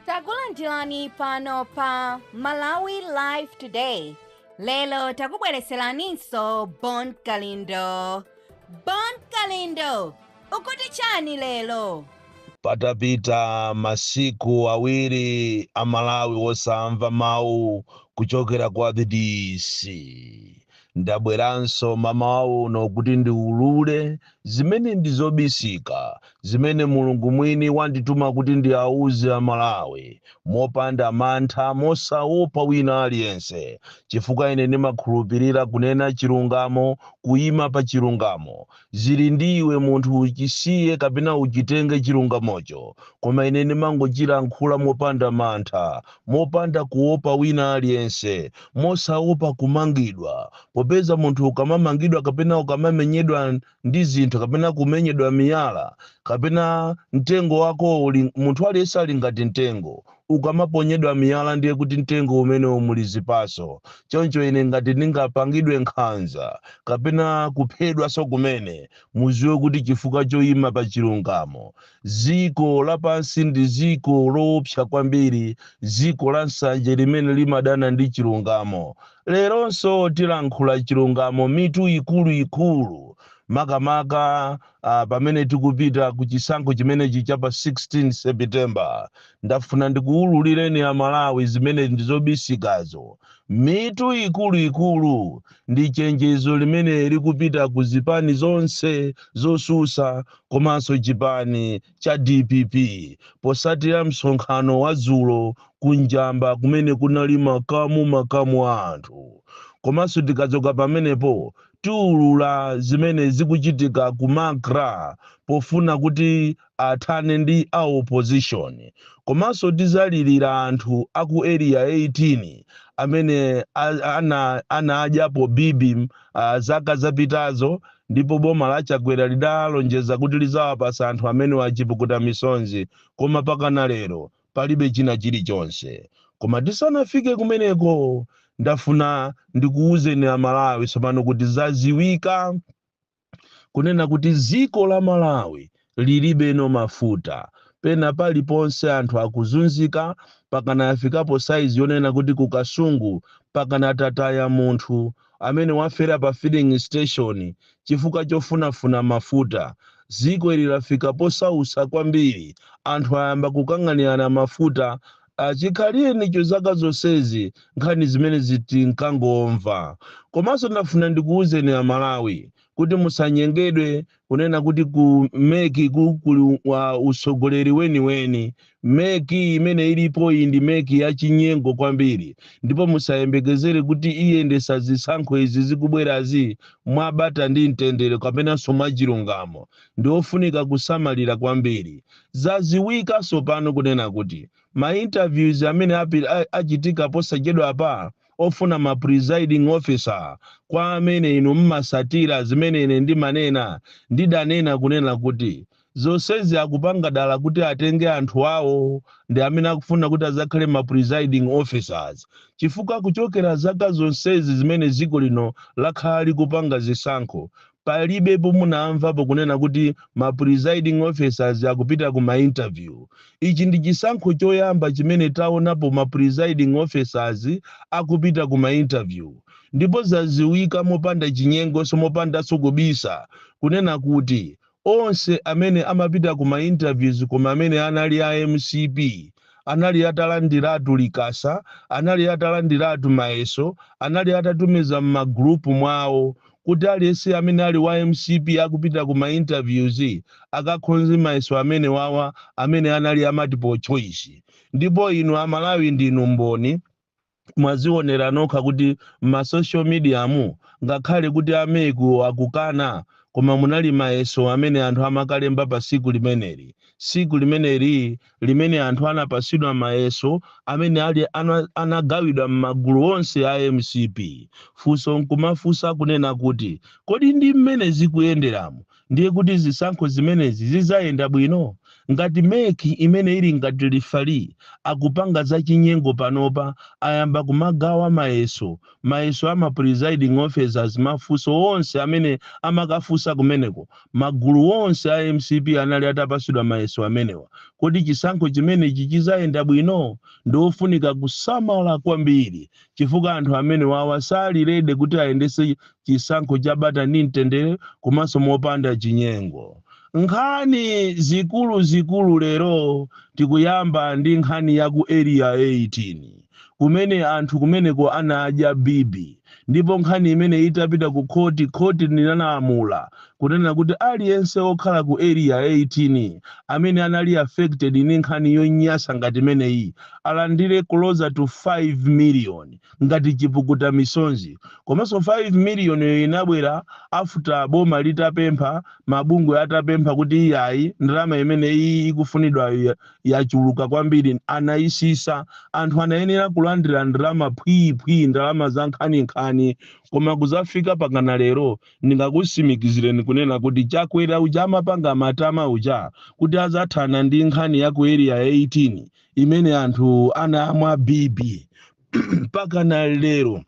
Takulandirani pano pa Malawi Live Today. Lero takubwereseraninso Bon Kalindo. Bon Kalindo, ukuti chani lero? Patapita masiku 2 Amalawi wosamva mawu kuchokera kwa the DC, ndabweranso mamawa uno kuti ndiulule zimene ndi zobisika, zimene Mulungu mwini wandituma kuti ndiauze Amalawi mopanda mantha, mosaopa wina aliyense, chifukwa ine ndimakhulupirira kunena chilungamo, kuyima pa chilungamo. Zili ndi iwe munthu uchisiye kapena uchitenge chilungamocho, koma ine ndimangochilankhula mopanda mantha, mopanda kuopa wina aliyense, mosaopa kumangidwa, popeza munthu ukamamangidwa kapena ukamamenyedwa ndi zinthu kapena kumenyedwa miyala kapena mtengo wako uli, munthu aliyense ali ngati mtengo, ukamaponyedwa miyala ndiye kuti mtengo umenewo muli zipaso. Choncho ine ngati ndingapangidwe nkhanza kapena kuphedwanso kumene, muziwe kuti chifukwa choyima pa chilungamo. Ziko lapansi ndi ziko loopsa kwambiri, ziko la nsanje limene limadana ndi chilungamo. Leronso tilankhula chilungamo mitu ikuluikulu, makamaka pamene tikupita ku chisankho chimenechi cha pa 16 September. Ndafuna ndikuwululireni Amalawi zimene ndizobisikazo. Mitu ikuluikulu ndi chenjezo limene likupita ku zipani zonse zosusa komanso chipani cha DPP posatira msonkhano wa dzulo ku Njamba kumene kunali makamu makamu a anthu. Komanso tikachoka pamenepo tiwulula zimene zikuchitika ku MACRA pofuna kuti athane ndi a opposition. Komanso tizalirira anthu aku Area 18 amene anadyapo bibi zaka zapitazo, ndipo boma la Chakwera lidalonjeza kuti lizawapasa anthu amene achipukuta misonzi, koma pakana lero palibe china chilichonse. Koma tisanafike kumeneko, ndafuna ndikuwuzeni Amalawi tsopano kuti zaziwika kunena kuti ziko la Malawi lilibeno mafuta. Pena paliponse anthu akuzunzika, pakana afikapo saizi yonena kuti ku Kasungu pakana tataya munthu amene wafera pa filling station chifukwa chofunafuna mafuta. Ziko ili lafika posausa kwambiri, anthu ayamba kukang'anirana mafuta. Chikhalirenicho zaka zonsezi nkhani zimene zitinkangomva. Komanso ndafuna ndikuwuzeni Amalawi kuti musanyengedwe kunena kuti ku MEC kuli usogoleri weniweni. MEC imene ilipo iyi ndi MEC yachinyengo kwambiri, ndipo musayembekezere kuti iyendesa zisankho izi zikubwerazi mwabata ndi mtendere kapenanso mwachilungamo. Ndi ofunika kusamalira kwambiri. Zaziwika tsopano kunena kuti ma interviews amene achitika posachedwa apa ofuna ma presiding officer, kwa amene inu mmasatira zimene ine ndimanena, ndidanena kunena kuti zonsezi akupanga dala kuti atenge anthu awo ndi amene akufuna kuti azakhale ma presiding officers, chifukwa kuchokera zaka zonsezi zimene dziko lino lakhala likupanga zisankho, palibepo munamvapo kunena kuti ma presiding officers akupita ku ma interview. Ichi ndi chisankho choyamba chimene taonapo ma presiding officers akupita ku ma interview, ndipo zaziwika mopanda chinyengo, mopandanso kubisa kunena kuti onse amene amapita ku ma interviews koma amene anali a MCP anali atalandiratu likasa, anali atalandiratu mayeso, anali atatumiza m'magrupu mwawo kuti aliyense amene ali wa MCP akupita ku ma interviews akakhonze mayeso amene wawa amene anali a multiple choice. Ndipo inu Amalawi ndinu mboni, mwazionera nokha kuti ma social media mu, ngakhale kuti a MEC akukana, koma munali mayeso amene anthu amakalemba pa siku limeneli, siku limeneli limene anthu anapasidwa mayeso amene ali anagawidwa m'magulu onse a MCP. Funso nkumafunsa kunena kuti kodi ndi mmene zikuyenderamo ndiye kuti zisankho zimenezi zizayenda bwino? Ngati MEC imene ili ngati referee akupanga zachinyengo, panopa ayamba kumagawa mayeso, mayeso ama presiding officers, mafunso onse amene amakafunsa kumeneko, magulu onse a MCP anali atapasidwa mayeso amenewa. Kodi chisankho chimenechi chizayenda bwino? Ndiofunika kusamala kwambiri, chifukwa anthu amene wawa sali ready kuti ayendese chisankho cha bata ndi mtendere komanso mopanda chinyengo. Nkhani zikulu zikulu lero, tikuyamba ndi nkhani ya ku Area 18, kumene anthu kumeneko anadya bibi. Ndipo nkhani imene itapita ku khoti, khoti linalamula kunena kuti aliyense okhala ku Area 18 amene anali affected ndi nkhani yonyasa ngati imeneyi alandire closer to 5 million ngati chipukuta misonzi. Komanso 5 million yo inabwera after boma litapempha, mabungwe atapempha kuti iyayi, ndalama imene iyi ikufunidwa yachuluka kwambiri. Anayisisa, anthu anayenera kulandira ndalama phwiphwi, ndalama za nkhaninkhani. Koma kuzafika pakana lero, ndingakusimikizireni kunena kuti Chakwera uja amapanga matama uja kuti azathana ndi nkhani ya ku Area 18 imene anthu anamwa bibi, mpaka lero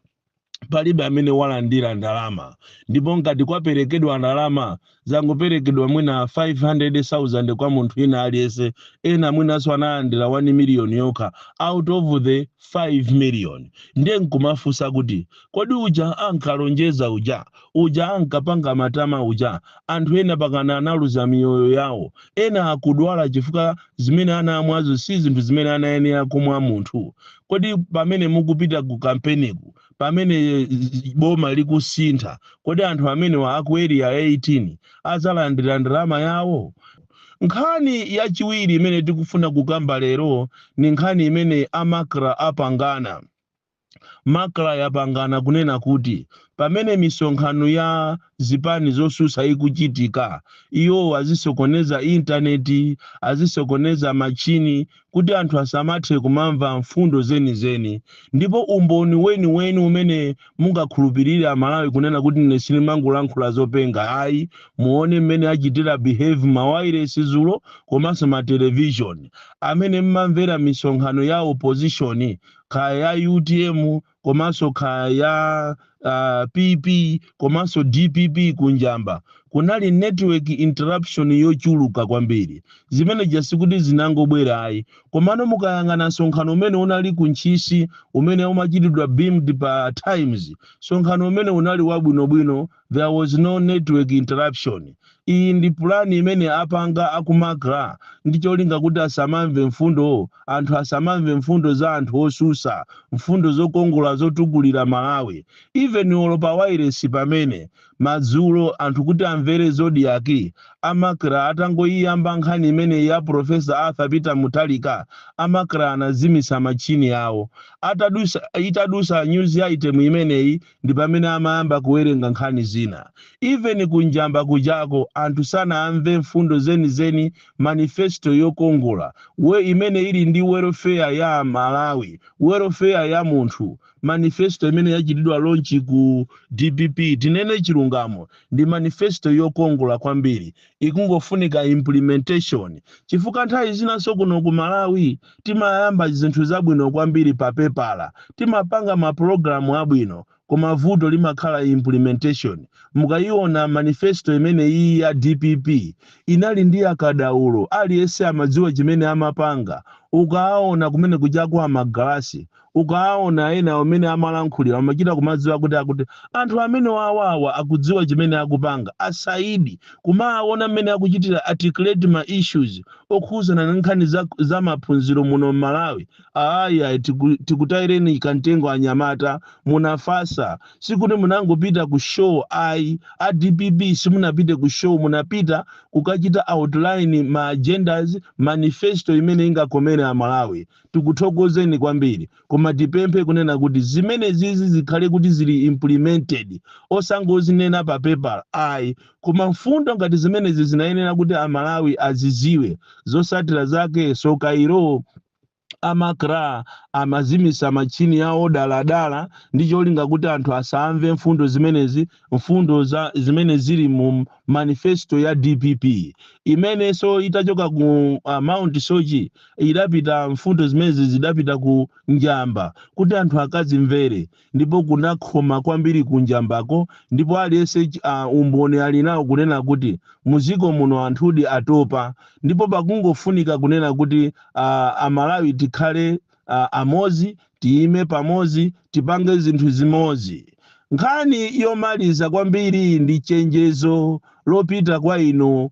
palibe amene walandira ndalama. Ndipo ngati kwaperekedwa ndalama, zangoperekedwa mwina 500,000 kwa munthu ina aliyense. Ena mwinanso analandira 1 million yokha out of the 5 million. Ndiye nkumafunsa kuti kodi uja ankalonjeza uja, uja ankapanga matama uja, anthu ena pakana analuza miyoyo yawo, ena akudwala chifukwa zimene anamwazo si zinthu zimene anayenera kumwa munthu. Kodi pamene mukupita ku kampeniku, pamene boma likusintha, kodi anthu amenewa aku Area 18 azalandira ndalama yawo? Nkhani yachiwiri imene tikufuna kukamba lero ni nkhani imene a MACRA apangana. MACRA yapangana kunena kuti pamene misonkhano ya zipani zosusa ikuchitika, iwo azisokoneza intaneti, azisokoneza machini kuti anthu asamathe kumamva mfundo zenizeni. Ndipo umboni weniweni umene mungakhulupirire Amalawi kunena kuti ine sindimangolankhula zopenga ayi, muone mmene achitira behave mawayilesi zulo komanso ma television amene mmamvera misonkhano ya opposition, kaya ya UTM komanso kaya ya PP komanso DPP. Kunjamba kunali network interruption yochuluka kwambiri, zimene jasikuti zinangobwera ayi. Komano mukayang'ana msonkhano umene unali ku Ntchisi, umene umachitidwa beamed pa Times, msonkhano umene unali wabwinobwino, there was no network interruption. Iyi ndi pulani imene apanga aku MACRA ndi cholinga kuti asamamve mfundo, anthu asamamve mfundo za anthu osusa, mfundo zokongola zotukulira Malawi. Even olo pa wireless pamene madzulo anthu kuti amvere Zodiak, a MACRA atangoyiyamba nkhani imene ya Professor Arthur Peter Mutharika, a MACRA anazimisa machini awo. Atadusa, itadusa news item imeneyi, ndi pamene amayamba kuwerenga nkhani zina. Even kunjamba kujako anthu sanamve mfundo zenizeni, manifesto yokongola we imene ili ndi welfare ya Malawi, welfare ya munthu. Manifesto imene yachitidwa launch ku DPP, tinene chilungamo, ndi manifesto yokongola kwambiri, ikungofunika implementation. Chifukwa nthawi zinanso kuno ku Malawi timayamba zinthu zabwino kwambiri pa pepala, timapanga mapulogalamu abwino, koma vuto limakhala implementation. Mukayiona manifesto imene iyi ya DPP, inali ndi akadaulo, aliyense amadziwa chimene amapanga. Ukaona kumene kuchako amagalasi, ukaona ena amene amalankhulira, amachita kumadziwa kuti akuti anthu amene wawawa akudziwa chimene akupanga. Asaidi kumaona mmene akuchitira articulate ma issues okhuzana ndi nkhani za maphunziro muno m'Malawi. Aya, tikutayireni kamtengo anyamata, munafasa. Sikuti munangopita ku show ayi. A DPP simunapite ku show, munapita kukachita outline ma agendas, manifesto imene ingakomere Amalawi. Tikuthokozeni kwambiri, koma tipemphe kunena kuti zimene zizi zikhale kuti zili implemented, osangozinena pa pepala ayi. Koma mfundo ngati zimenezi zinayenera kuti Amalawi aziziwe zosatira zake. Sokairo. A MACRA amazimisa machini awo daladala ndi cholinga kuti anthu asamve mfundo zimenezi, mfundo za zimene zili mu manifesto ya DPP, imenenso itachoka ku Mount Soche idapita, mfundo zimenezi zidapita ku Njamba kuti anthu akazimvere, ndipo kunakhoma kwambiri ku Njambako. Ndipo aliyense umboni ali nawo kunena kuti muziko muno anthudi atopa, ndipo pakungofunika kunena kuti Amalawi tikhale amodzi, tiyime pamodzi, tipange zinthu zimodzi. Nkhani yomaliza kwambiri ndi chenjezo lopita kwa inu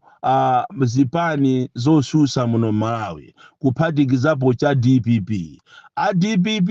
zipani zosusa muno Malawi, kuphatikizapo cha DPP. A DPP,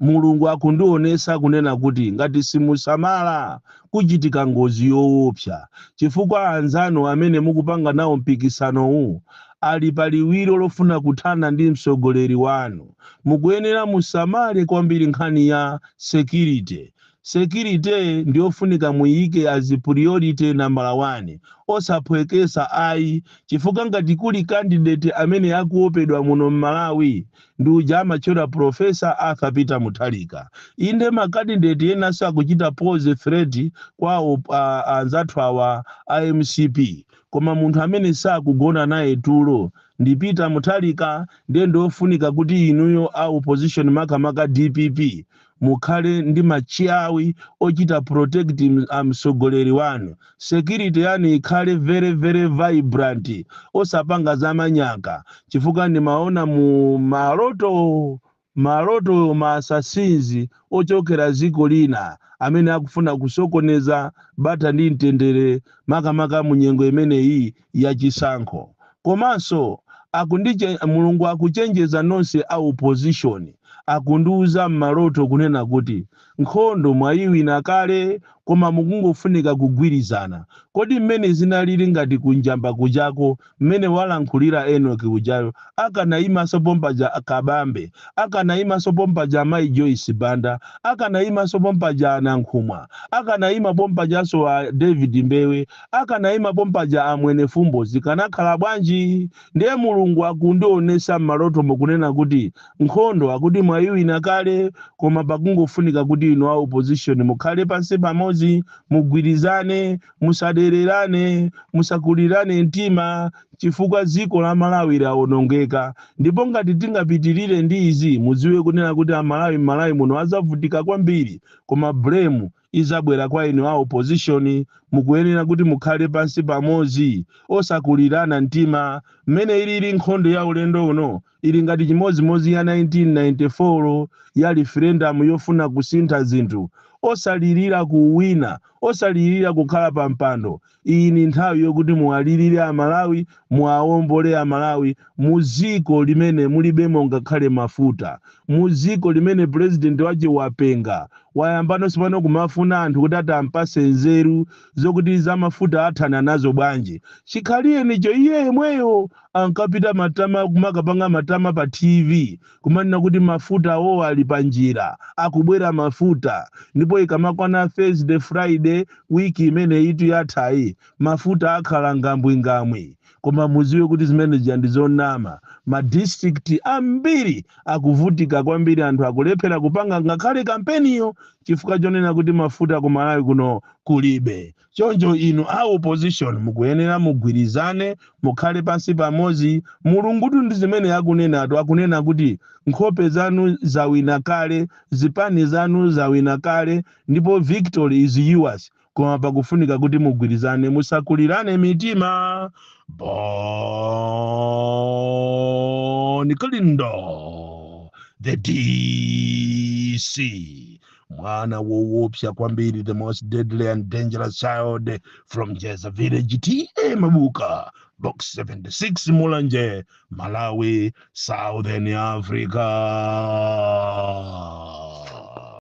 Mulungu akundionesa kunena kuti ngati simusamala kuchitika ngozi yoopsa, chifukwa anzanu amene mukupanga nawo mpikisanowu ali paliwiro lofuna kuthana ndi mtsogoleri wanu. Mukuyenera musamale kwambiri nkhani ya security. Security ndiyofunika muyike as priority number 1, osaphwekesa ayi, chifukwa ngati kuli candidate amene akuopedwa muno mMalawi ndi uja amatchedwa Professor Arthur Peter Mutharika. Inde, ma candidate enanso akuchita pose threat kwa anzathu awa a MCP, koma munthu amene sakugona naye tulo ndi Peter Mutharika. Ndiye ndiofunika kuti inuyo a opposition, makamaka DPP, mukhale ndi machiawi ochita protect mtsogoleri wanu. Security yanu ikhale very very vibrant, osapanga zamanyaka, chifukwa ndimaona mu maloto maloto ma assassins ochokera dziko lina amene akufuna kusokoneza bata ndi mtendere, makamaka mu nyengo imeneyi yachisankho. Komanso Mulungu akuchenjeza nonse a opposition, akundiuza m'maloto kunena kuti nkhondo mwayiwina kale, koma mukungofunika kugwirizana. Kodi mmene zinalili ngati kunjamba kujako, mmene walankhulira Enoki ujayo, akanayimanso pompaja Kabambe, akanayimanso pompaja Mayi Joyce Banda, akanayimanso pompaja Anankhumwa, akanayima pompajanso a David Mbewe, akanayima pompaja amwene Fumbo, zikanakhala bwanji? Ndiye Mulungu akundionesa m'maloto mukunena kuti nkhondo akuti mwayiwina kale, koma pakungofunika kuti inu a opposition mukhale pansi pamodzi, mugwirizane, musadererane, musakulirane mtima, chifukwa dziko la Malawi lawonongeka. Ndipo ngati tingapitirire ndi izi, mudziwe kunena kuti Amalawi m'Malawi muno adzavutika kwambiri, koma blame izabwera kwa inu a opposition. Mukuyenera kuti mukhale pansi pamodzi, osakulirana mtima. Mmene ilili nkhondo ya ulendo uno ili ngati chimodzimodzi ya 1994 ya referendum yofuna kusintha zinthu. Osalirira kuwina, osalirira kukhala pa mpando. Iyi ni nthawi yokuti muwalirire Amalawi, muwawombole Amalawi mu dziko limene mulibemo ngakhale mafuta, mu dziko limene president wace wapenga, wayambanonso pano kumafuna anthu kuti atampase nzeru zokuti za mafuta athana nazo bwanji. Chikhaliyenicho iye yemweyo ankapita matama, kumakapanga matama pa TV, kumanena kuti mafuta awo ali pa njira, akubwera mafuta, ndipo ikamakwana Thursday, Friday wiki imene itu yathayi, mafuta akhala ngambwingambwi. Koma muziwe kuti zimene zija ndi zonama. Ma district ambiri akuvutika kwambiri, anthu akulephera kupanga ngakhale kampeniyo chifukwa chonena kuti mafuta ku Malawi kuno kulibe. Choncho inu a opposition mukuyenera mugwirizane, mukhale pansi pamodzi. Mulungutu ndi zimene akunenatu, akunena kuti nkhope zanu zawina kale, zipani zanu zawina kale, ndipo victory is yours, koma pakufunika kuti mugwirizane, musakulirane mitima. Bon Kalindo, the DC, mwana woopsa kwambiri, the most deadly and dangerous child from Jeza Village, T/A Mabuka, Box 76, Mulanje, Malawi, Southern Africa.